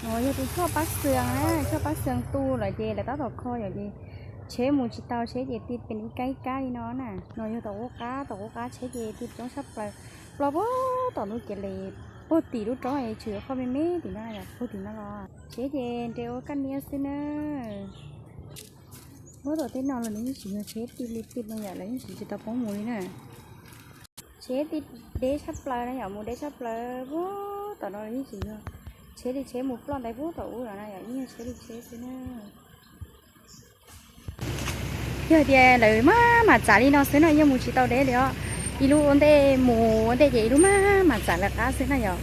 No yog tus choj pab xees na, choj pab xees tu lawm ces lawv tab tom kho yom, ces tsheb mus tsis tau, tsheb ces ti pem ib kab ib kab li no na. No yog tom qub qab, tom qub qab tsheb ces ti coob tshaj plaws. Ploj puag tom ntug kev li, puag tim lub roob es tshwm qhov me me tim no yom, puag tim no los tsheb ces nres ua kaj niab xwb na. Puag tom tej no los nws yeej tsis yog tsheb ti li ti no yom, lawv yeej tsis tsis tau poob mus li na. Tsheb ti deb tshaj plaws na yom, mus deb tshaj plaws puag tom no los yeej tsis yog tsheb li, tsheb mus ploj ntais puag tom ub los na yom, yeej yog tsheb li tsheb xwb na. Yog tias lawv maj mam txav li no xwb no yeej mus tsis tau deb li os. Ib lub ua ntej mus ua ntej ces ib lub maj mam txav lawv qab xwb na yom.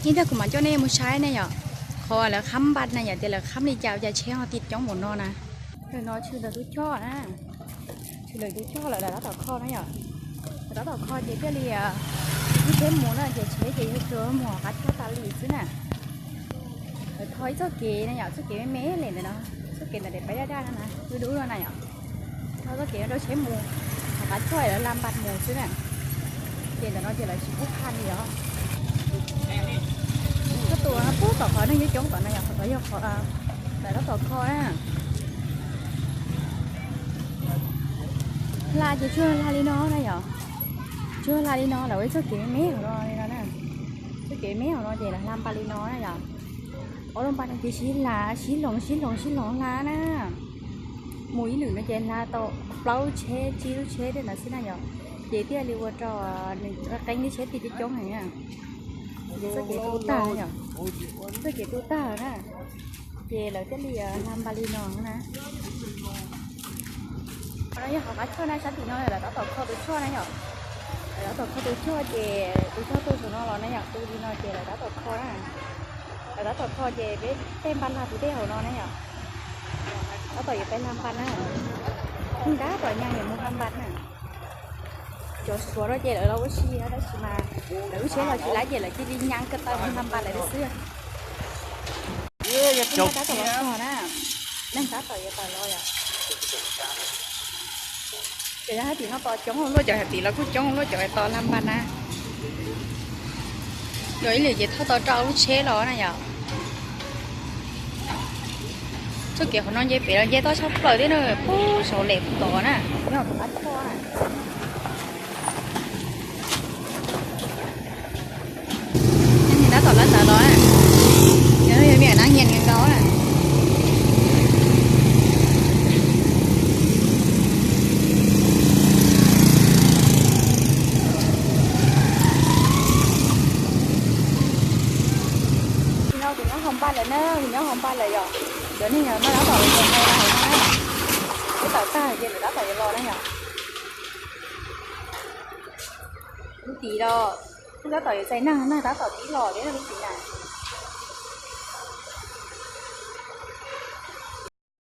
Ib pliag kuv mam coj nej mus saib ne yom, qhov lawv khab npas na yom, tias lawv khab li cas ua cas tsheb ho ti coob npaum no na. Ntawm no tshwm lawv tus choj na, tshwm lawv tus choj lawm lawv tab tom kho na yom. Lawv tab tom kho ces thiaj li lub tsheb mus na, ces tsheb ces yog tsuas mus hauv qab choj tas li xwb na. Lawv tho ib txoj kev na yom, txoj kev me me li ntawm no, txoj kev ntawm daim pab daj daj no na, dub dub no na yom. Tho txoj kev no rau tsheb mus hauv qab choj lawv la npas mus xwb na. Ces ntawm no ces lawv tsis pub qha li os. Koj tus no pub tom qhov neeg coob coob tom no yom, qhov tod yog qhov lawv tab tom kho na. Hla ces tsuas hla li no na yom. Tsuas hla li no lawv ua ib txoj kev me me hauv no li no na. Txoj kev me me hauv no ces lawv hla npas li no na yom. Ob lub npas no ces sib hla, sib hloov, sib hloov, sib hloov hla na. Mus ib lwm no ces hla tau plaub lub tsheb, tsib lub tsheb tej ntawd xwb na yom. Ces thiaj li ua rau nws qeeb lub tsheb ti coob coob heev na. Ces txoj kev tu tag yom. Txoj kev tu tag na. Ces lawv thiaj li hla npas li no na. Qhov no yog qhov qab choj na, sab tim no lawv tab tom kho tus choj na yom. Lawv tab tom kho tus choj ces tus choj tu saum no los na yom, tu li no ces lawv tab tom kho na. Lawv tab tom kho ces peb tej npas hla puv tej hauv no na yom. Tab tom yuav peb hla npas na. Neeg tab tom nyas yuav mus hla npas na. Cov Suav no ces lawv los ua si tab sis mas lawv lub tsheb los tsis lab ces lawv cia li nyas ko taw mus hla npas lawv xwb. Neeg tab tom los txog na, neeg tab tom yuav tawm los yom. Cov nyob hauv tim no tos coob luaj, cov hauv tim los kuj coob luaj, cov tos hla npas na. Yog ib lwm ces thauj tau rau lub tsheb los na yom. Txoj kev qhov no nce pem los nce toj tshaj plaws thiab na, puag saud lem puag tod na, nyob tom qab choj na. Nws tab tom lawv ntawd los, yog no yog me nyuam nab nyias nkaus na. Tim no kuv nyob hauv npas lawm na, kuv nyob hauv npas lawm yom. Cov neeg nyob tab tom yuav hais hauv no na. Twb tawm tag ces lawv tab tom yuav los na yom. Lub tid los, lub tab tom yuav txais neeg, neeg tab tom pib los thiab lub tid na.